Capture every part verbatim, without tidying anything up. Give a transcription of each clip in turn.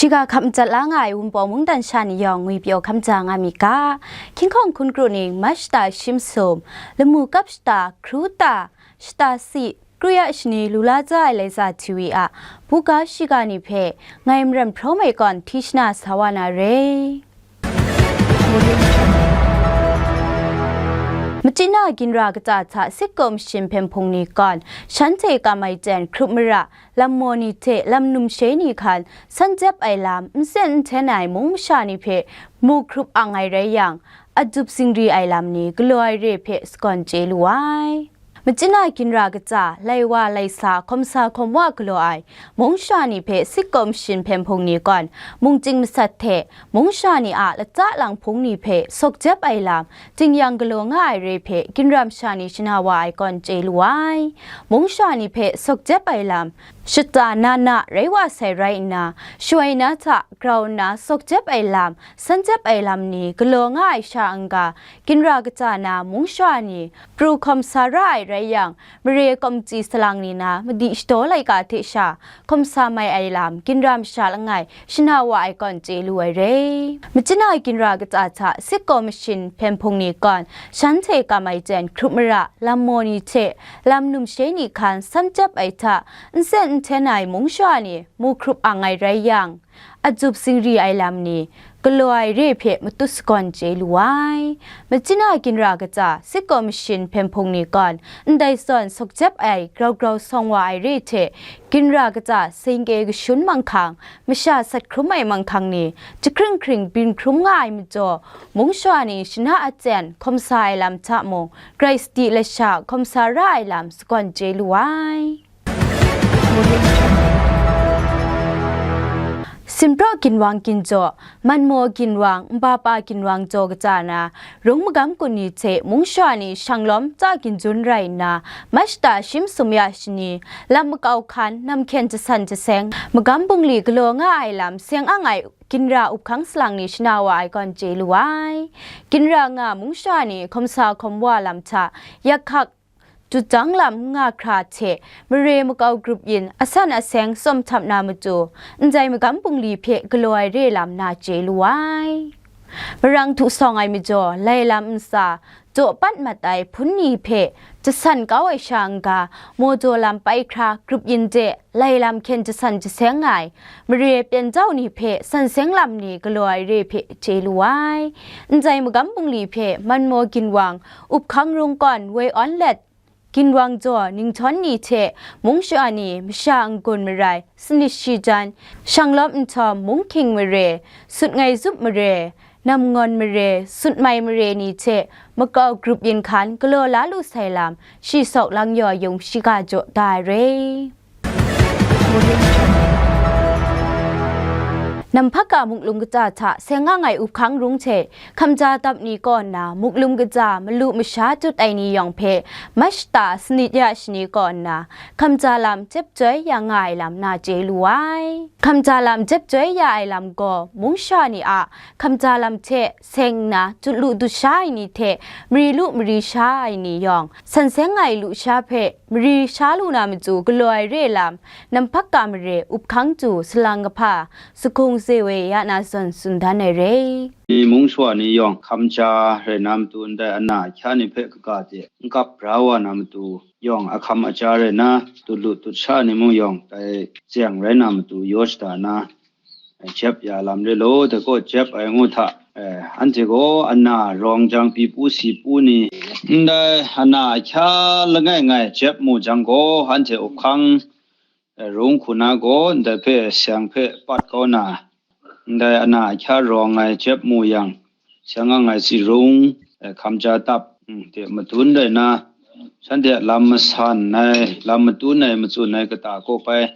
Shiga hkap madat la nga ai Wunpawng mungdan sha ni yawng ngwi pyaw hkam ja nga mi ga. Hkying hkawng hkun kru ning, Mach shata shi masum, lamu kap shata, hkru ta, shata si, kru ya shani lu la ja ai Laiza T V a buga shiga ni hpe ngai Maram Hpraw Mai kawn hti shana sa wa na re. Machyin a ginra kata hta sitkaw mashin hpyen hpung ni kawn, shanhte kam ai ten hkrup mara, lam maw ni hte lam numshe ni hkan san jep ai lam, nsen nhten ai mung masha ni hpe mu hkrup ang ai rai yang, adup zingri ai lam ni galaw ai re hpe sagawn chye lu ai. Machyin a ginra kata, lai wa lai sa, hkawm sa hkawm wa galaw ai mung sha ni hpe sitkaw mashin hpyen hpung ni kawn, mungchying masat hte mung sha ni a latsa lang hpung ni hpe sawk jep ai lam, tingyan galaw nga ai re hpe ginra masha ni shana wa ai kawn chye lu ai. Mung sha ni hpe sawk jep ai lam, shata na na rai wa sai rai nna, shawai na hta grau nna sawk jep ai lam, san jep ai lam ni galaw nga ai sha n-ga, ginra kata na mung sha ni pru hkawm sa ra ai rai yang, mare kawmji salang ni na madi shadaw laika hte sha hkawm sa mai ai lam, ginra masha langai shana wa ai kawn chye lu ai re. Machyin a ginra kata hta sitkaw mashin hpyen hpung ni kawn, shanhte kam ai ten hkrup mara, lam maw ni hte lam numshe ni hkan san jep ai hta, nsen nhten ai mung sha ni mu hkrup ang ai rai yang, adup zingri ai lam ni galaw ai re hpe matut sagawn chye lu ai. Machyin a ginra kata sitkaw mashin hpyen hpung ni kawn, ndai zawn sawk jep ai grau grau sawng wa ai re hte, ginra kata sengke kashun manghkang, masha sat hkrum ai manghkang ni jahkring hkring byin hkrum nga ai majaw, mung sha ni shana a ten hkawm sa ai lam hta mung, grai sadi lasha hkawm sa ra ai lam sagawn chye lu ai. Sinpraw ginwang ginjaw, Manmaw ginwang, Nbapa ginwang jaw kata na, rung magam kun ni hte mung sha ni shanglawm tsa ginjun rai nna, Mach shata shi masum ya shani, lam makau hkan, namhkyen jasan jaseng, magam bungli galaw nga ai lam seng ang ai ginra uphkang salang ni shana wa ai kawn chye lu ai. Ginra nga mung sha ni hkawm sa hkawm wa lam hta, yak hkak, jutjang lam n nga hkra hte mare makau grup yin asan aseng tsawm htap na matu, ndai magam bungli hpe galaw ai re lam na chye lu ai. Marang htu sawng ai majaw, lai lam ntsa, jaw pat mat ai hpun ni hpe jasan kau ai sha n-ga, maw jaw lam pai hkra grup yin de, lai lam hkyen jasan jaseng ai, mare pyen jau ni hpe san seng lam ni galaw ai re hpe chye lu ai. Ndai magam bungli hpe Manmaw ginwang, uphkang rung kawn woi awn let, ginwang jaw ninghtawm ni hte mung sha ni masha n-gun marai, sanit shi jan, shanglawm nhtawm mung hking mare, sut ngai zup mare, namngawn mare, sut mai mare ni hte makau grup yin hkan galaw la lu sai lam, shi sawk lang yaw yung shiga jaw da ai re. Namhpaka muklum kata hta seng nga ai uphkang rung hte hkamja dap ni kaw nna, muklum kaja malu masha tut ai ni yawng hpe Mach shata sanit ya shani kaw nna, hkamja lam jep joi ya nga ai lam na chye lu ai. Hkamja lam jep joi ya ai lam gaw, mung sha ni a hkamja lam hte seng nna, tut lu tut sha ai ni hte mari lu mari sha ai ni yawng, san seng ai lusha hpe mari sha lu na matu galaw ai re lam, Namhpaka mare uphkang du salang kahpa Sahkung Zewe ya na zawn tsun dan ai re. Ni mung shawa ni yawng hkamja rai na matu, ndai ana ahkya ni hpe kaga de n kap bra wa na matu yawng, ahkam aja rai na, tut lu tut sha ni mung yawng, dai zeng rai na matu yaw shada na, jep ya lam re law, dai gaw jep ai ngu hta, eh, anhte gaw ana rawng jang pyi pu si pu ni, ndai ana ahkya langai ngai jep mu jang gaw, anhte uphkang, eh, rung hku na gaw, ndai hpe seng hpe pat kau na, ndai ana ahkya rawng ai jep mu yang, seng ang ai si rung, eh, hkamja dap, mm, de madun rai na, shanhte a lam masan ai, lam madun ai, matsun ai kata kaw pai,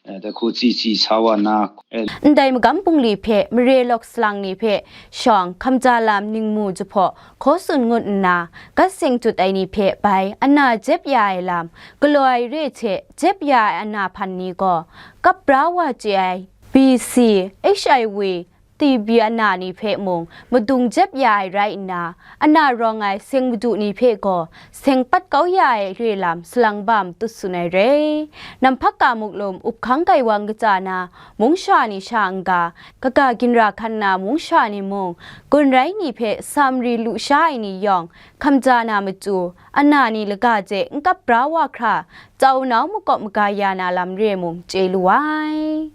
eh, dai hku tsi tsi sa wa na, eh. Ndai magam bungli hpe mare lawk salang ni hpe shawng hkamja lam ningmu jahpaw hkaw tsun ngut nna, gat seng tut ai ni hpe bai ana jep ya ai lam, galaw ai re hte jep ya ai ana hpan ni gaw, kap bra wa chye ai B C, H I V, T B ana ni hpe mung madung jep ya ai rai nna, ana rawng ai seng madu ni hpe gaw seng pat kau ya ai re lam salang ba matut tsun ai re. Namhpak ga muklum up hkang gaiwang kaja na mungsha ni sha n-ga, kaga ginra hkan na mungsha ni mung, gun rai ni hpe sa mari lu sha ai ni yawng, hkamja na matu, ana ni laga hte n kap bra wa hkra, tau nau makawp maga ya na lam re mung chye lu ai.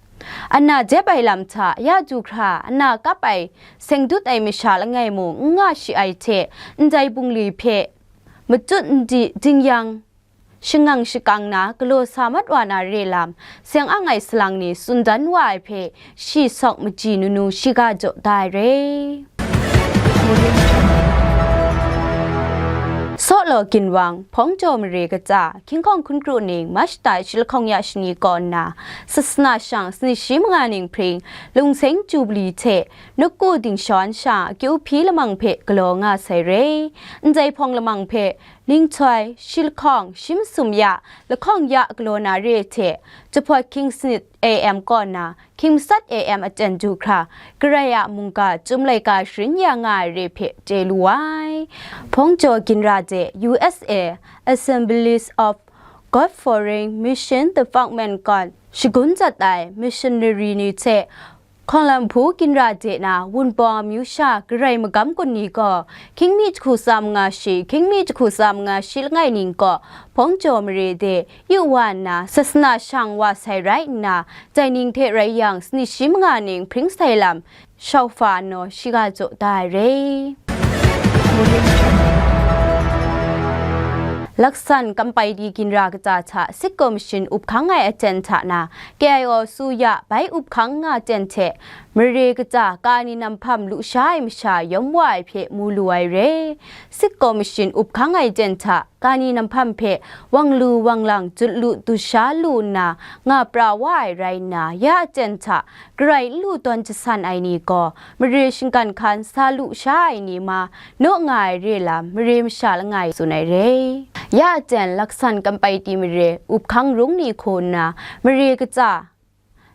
Ana jep ai lam hta ya du hkra, ana kap ai seng dut ai masha langai mung n nga shi ai hte, ndai bungli hpe matut n di dingyang, shangang shakang na galaw sa mat wa na re lam, seng ang ai salang ni tsun dan wa ai hpe, shi sawk maji nunu shiga jaw da ai re. Sawlaw ginwang, hpawng jaw mare kaja, hkying hkawng hkun kru ning, March tai shi lahkawng ya shani kaw nna, sasana shang sanit shi manga ning hpring, lungseng jubli hte, nawku dingshawn sha, akyu hpyi lamang hpe galaw nga sai re. Ndai hpawng lamang hpe, ninghtoi, shi lahkawng, shi masum ya, lahkawng ya galaw na re hte, jahpawt hkying sanit A M kaw na, hkying matsat A M aten du hkra, Karai a mungga, Chyum laika sharin ya nga ai re hpe chye lu ai. Hpawng jaw ginra de U S A Assemblies of God Foreign Mission Department kaw shagun dat ai missionary ni hte, hkawng lam hpu ginra de na Wunpawng amyu sha Karai magam gun ni gaw, hkying mi jahku tsa manga shi, hkying mi jahku tsa manga shi langai ning kaw, hpawng jaw mare de, yu wa nna, sasana shang wa sai rai nna, dai ning hte rai yang, sanit shi manga ning hpring sai lam, shawfa naw shiga jaw da ai re. Laksan Kampaiti ginra kaja hta Sik Kaw Mashin up hkang ai aten hta na, K I O Su Ya bai up hkang nga ten hte, mare kaja kani nam hpam lu sha ai masha yawm wa ai hpe mu lu ai re. Sik Kaw Mashin up hkang ai ten hta, kani nam hpam hpe wang lu wang lang jut lu du sha lu nna nga pra wa ai rai nna, ya aten hta Karai n lu tawn jasan ai ni gaw, mare shinggan hkan sa lu sha ai ni ma, naw nga ai re lam, mare masha langai tsun ai re. Ya aten Laksan Kampaiti mare, up hkang rung ni hku nna, mare kaja,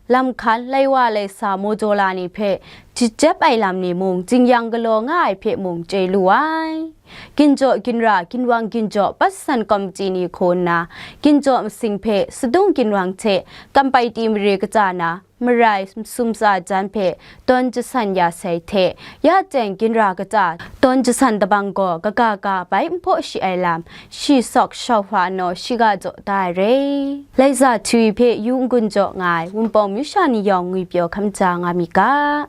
lam hkan lai wa lai sa maw jaw la ni hpe, jajep ai lam ni mung, jin-yang galaw nga ai hpe mung chye lu ai. Ginjaw ginra, ginwang ginjaw, patsan kawmti ni hku nna, ginjaw masing hpe sadung ginwang hte, Kampaiti mare kaja na, marai masum tsa jan hpe tawn jasan ya sai hte, ya ten ginra kaja tawn jasan dabang gaw kaga ga bai n hpaw shi ai lam, shi sawk shawfa naw shiga jaw da ai re. Laiza htwi hpe yu n-gun jaw nga ai Wunpawng myu sha ni yawng ngwipyaw hkamja nga mi ga.